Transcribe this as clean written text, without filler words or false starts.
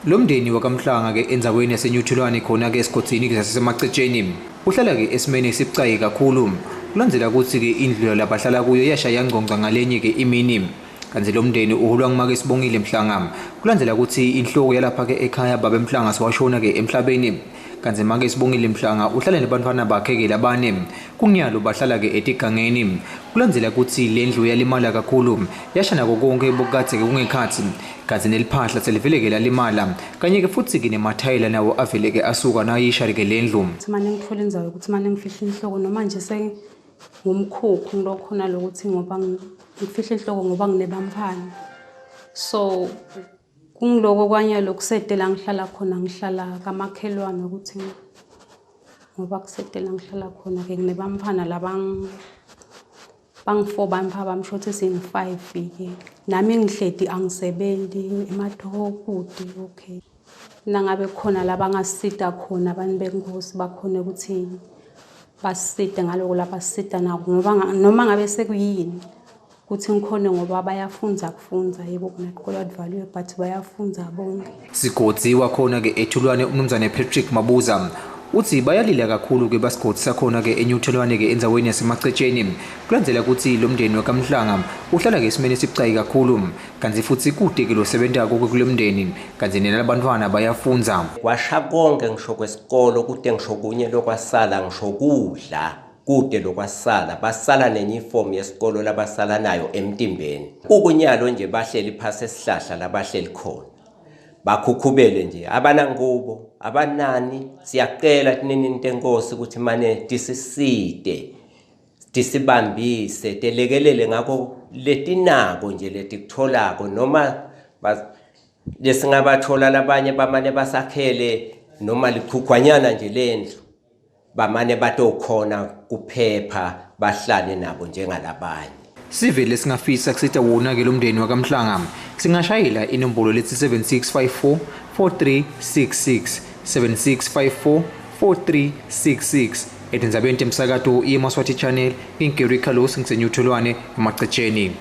Lo mndeni wakaMhlanga-ke endzaweni yaseNyuthelwane khona-ke esigodzini-ke saseMacetsheni uhlala-ke esimeni esibucayi kakhulu. Kulandzela kutsi-ke indlu labahlala kuyo yasha yangcongca ngalenye-ke imini. Kanti lo mndeni uholwa ngumake Sibongile Mhlanga. Kulandzela kutsi inhloko yalapha-ke ekhaya babe Mhlanga sewashona-ke emhlabeni. Kanti make Sibongile Mhlanga uhlala nebantfwana bakhe-ke labane. Kunyalo bahlala-ke etigangeni. Kulandzela kutsi lendlu yalimala kakhulu, yasha nako konke bokadze-ke kungekhatsi. Kanti neliphahla selivele-ke lalimala. Kanye-ke futsi-ke nemathayela nawo avele-ke asuka nayisha-ke lendlu. Mane ngithola indzawo yokuthi mane ngifihle inhloko noma nje sengumkhukhu ngilokhona lokuthi ngoba ngifihle inhloko ngoba nginebamfana. So kungiloko kwanyalo kusete la ngihlala khona, ngihlala kamakhelwane ukuthi ngoba kusete la ngihlala khona ke nginebamfana labang bangu-4 bantfwana bami, shuthi singu-5 ke. Nami ngihleti angisebenzi ematoho kude, okay. Nangabe khona labangasita khona abantu benkosi bakhone ukuthi basite ngaloko labasita nako, ngoba noma ngabe sekuyini kuthi ngikhone, ngoba bayafundza kufundza, yebo kona tikolo advaliwe but bayafundza bonke. Sigodzi wakhona-ke eThulwane umnumzane Patrick Mabuza uthi bayalila kakhulu-ke basigodzi sakhona-ke eNyuthelwane-ke endzaweni yaseMacetsheni. Kulandzela kutsi lo mndeni wakaMhlanga uhlala-ke esimeni esibucayi kakhulu, kanti futsi kute-ke losebentako kule mndeni, kanti nalabantfwana bayafundza. Kwasha konke ngisho kwesikolo, kute ngisho kunye lokwasala, ngisho kudla kude lokwasala, basala nenyufomu yesikolo labasala nayo emtimbeni. Ukunyalo nje bahleli phasi esihlahla labahleli khona, bakhukhubele nje, abanangubo, abanani. Siyacela tinini tenkosi ukuthi mane tisisite, tisibambise, telekelele ngako letinako nje letikutholako, noma lesingabathola labanye bamane basakhele noma likhukhwanyana nje lendlu, bamane batokhona kuphepha bahlale nabo njengalabanye. Sive lesingafisa kusita wona-ke lo mndeni wakaMhlanga singashayela inombolo lethi 7654 4366, 7654 4366. Etindzabeni temsakato iMaswati Channel, ngingu Carlos ngiseNyuthelwane eMacetsheni.